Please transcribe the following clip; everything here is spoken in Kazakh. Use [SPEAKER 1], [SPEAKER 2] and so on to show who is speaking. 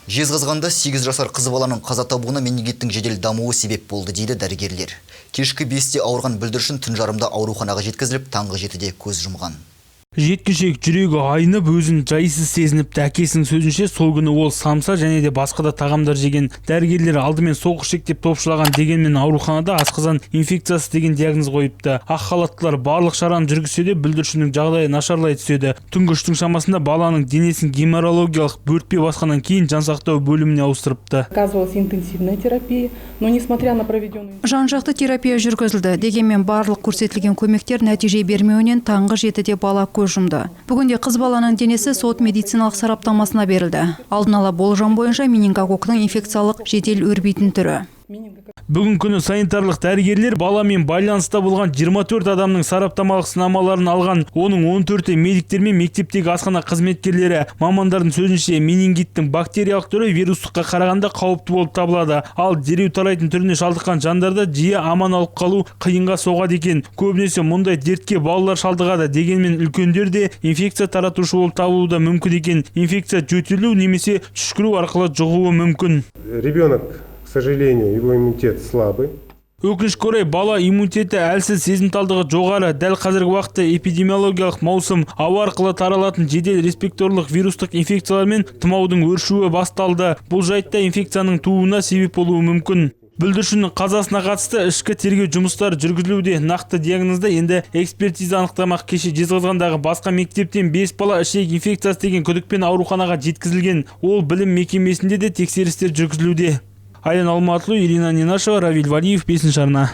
[SPEAKER 1] Жезқазғанда 8 жасар қыз баланың қаза табуына менингиттің жедел дамуы себеп болды, дейді дәрігерлер. Кешкі 5-те ауырған бүлдіршін түн жарымда ауруханаға жеткізіліп, таңғы 7-де көз жұмған.
[SPEAKER 2] Жеткіншек жүрегі айнып, өзін жайсыз сезініпті. Әкесінің сөзінше, сол күні ол самса және де басқа да тағамдар жеген. Дәрігерлер алдымен соқ ішек деп топшылаған, дегенмен ауруханада асқазан инфекциясы деген диагноз қойыпты. Ақ халаттылар барлық шараны жүргізсе де, бүлдіршіннің жағдайы нашарлай түседі. Түнгі 3-тің шамасында баланың денесін геморрагиялық бөртпе басқаннан кейін жансақтау бөліміне ауыстырыпты.
[SPEAKER 3] Оказывалась интенсивная терапия, но, несмотря на проведенную
[SPEAKER 4] Жан-жақты терапия жүргізілді. Дегенмен барлық көрсетілген көмектер нәтиже бермеуінен таңғы 7-де бала көз жұмды. Бүгінде қыз баланың денесі сот медициналық сараптамасына берілді. Алдын ала болжам бойынша, менингококктың инфекциялық жедел өрбитін түрі.
[SPEAKER 3] Менингококк.
[SPEAKER 2] Бүгінгі күні санитарлық дәрігерлер баламен байланыста болған 24 адамның сараптамалық сынамаларын алған. Оның 14-і медиктер мен мектептегі асхана қызметкерлері. Мамандардың сөзінше, менингиттің бактериялық түрі вирустыққа қарағанда қауіпті болып табылады. Ал дереу тарайтын түріне шалдыққан жандарды жиі аман алып қалу қиынға соғады екен. Көбінесе мұндай дертке балалар шалдығады. Дегенмен үлкендер де инфекция таратушы болып табылуы да мүмкін екен. Инфекция жөтелу немесе түшкіру арқылы жұғуы мүмкін.
[SPEAKER 5] Ребенок, к сожалению, его иммунитет слабый.
[SPEAKER 2] Өкінішке орай, бала иммунитеті әлсіз, сезімталдығы жоғары. Дәл қазіргі уақытта эпидемиологиялық маусым, ауа арқылы таралатын жедел респираторлық вирустық инфекциялар мен тұмаудың өршуі басталды. Бұл жайтта инфекцияның тууына себеп болуы мүмкін. Бүлдіршіннің қазасына қатысты ішкі тергеу жұмыстары жүргізілуде. Нақты диагнозды енді экспертиза анықтамақ. Кеше Жезқазғандағы басқа мектептен 5 бала ішек инфекциясы деген күдікпен ауруханаға жеткізілген. Ол білім мекемесінде де тексерістер жүргізілуде. Аян Алматылы, Ирина Нинашева, Равиль Валиев, бесінші арна.